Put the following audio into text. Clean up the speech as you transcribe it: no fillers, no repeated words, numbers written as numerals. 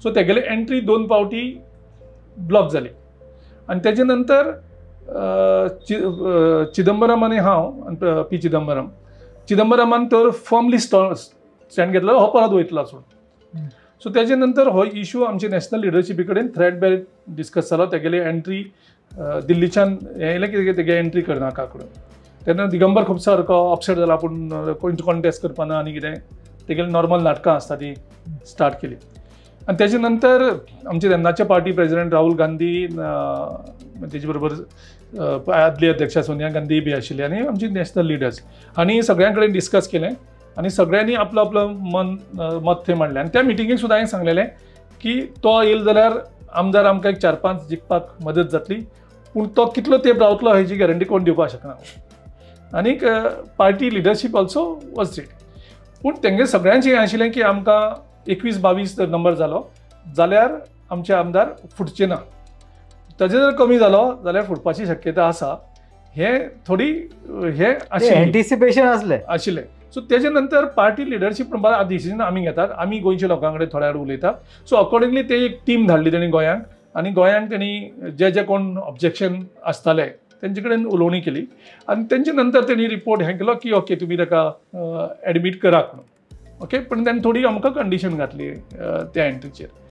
So तेगेले entry दोन पावटी ब्लॉक जाली. आनी तेजे नंतर चिदंबरम आनी हांव आनी पी चिदंबरम, चिदंबरमान तर फर्मली स्टँड घेतलो, हो परत वयतलो आसून. सो तेजे नंतर हो इशू आमचे नॅशनल लिडरशिपी कडेन थ्रेड बेर डिस्कस जालो. तेगेली एंट्री दिल्लीच्यान हें येयलें की तेगे एंट्री करनाका करून. तेन्ना दिगंबर खूब सारको अपसेट जाला, आपूण कोण कॉन्टेस्ट करपाना आनी कितें, तेगेली नॉर्मल नाटकां आसता ती स्टार्ट केली. आनी तेजे नंतर आमचे तेन्नाचे पार्टी प्रेजिडेंट राहुल गांधी, तेजे बरोबर आदली अध्यक्षा सोनिया गांधी बी आशिल्ली आनी आमची नॅशनल लिडर्स हांणी सगळ्यां कडेन डिस्कस केलें आनी सगळ्यांनी आपलो आपलो मन मत थंय मांडलें. आनी त्या मिटिंगेक सुद्दां हांवें सांगलेलें की तो येयलो जाल्यार आमदार आमकां एक 4-5 जिखपाक मदत जातली, पूण तो कितलो तेंप रावतलो हेजी गॅरंटी कोण दिवपाक शकना. आनीक party leadership also was ready. पूण तेंगे सगळ्यांचें हें आशिल्लें की आमकां 21-22 जर नंबर जालो जाल्यार आमचे आमदार फुटचे ना, ताजे जर कमी जालो जाल्यार फुटपाची शक्यता आसा, हें थोडी हें आशिल्लें, एंटिसिपेशन आसलें आशिल्लें. सो तेजे नंतर पार्टी लिडरशीप म्हणपाक डिसिजन आमी घेतात, आमी गोंयच्या लोकां कडेन थोड्या वेळ उलयतात. सो अकॉर्डिंगली ते एक टीम धाडली तेणी गोंयांक आनी गोंयांक तेणी जे जे कोण ऑब्जेक्शन आसताले तेंचे कडेन उलोवणी केली आनी तेंचे नंतर तेणी रिपोर्ट हें केलो की ओके तुमी ताका एडमीट करात म्हणून. ओके, पण तेणी थोडी आमकां कंडिशन घातली त्या एंट्रीचेर.